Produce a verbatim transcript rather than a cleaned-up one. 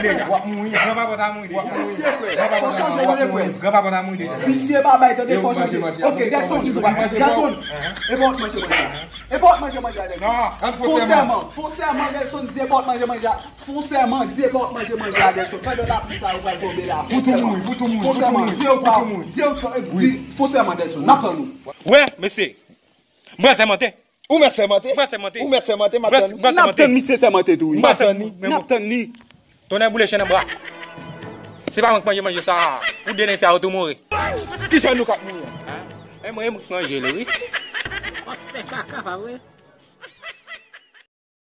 mouri deja. W ap mouri. Granpapa ta mouri deja. Visye, frè. Fò chanje, tande, frè. Granpapa ta mouri deja. Visye, babay, tande, fò chanje. Ok, Delson, Delson. E pa w t manje manje a. E pa w t manje manje a, Delson. Non, an fò sèman. Fò sèman, Delson, di e pa w t manje manje a. Fò sèman, di e pa w t manje manje a, Delson. Pandan lapli sa, ou pral tonbe la. Fò sèman. Fò sèman, di e pa w, di e pa w t, di, fò sèman, Delson. N ap tann ou. Wè, mesye. Mwen sèmante. Ou mèt sèmante? Mwen sèmante. Ou mèt sèmante, m ap tann. N ap tann misye sèmante tou, wi. M ap tann li. N ap tann li. Tonnè boule chen nan bra. Se pa mwen k manje manje sa a. Pou de nèg sa yo tou mouri. Kijan nou k ap mouri? E mwen, e mwen k manje li, wi. Pase kaka, pa vre?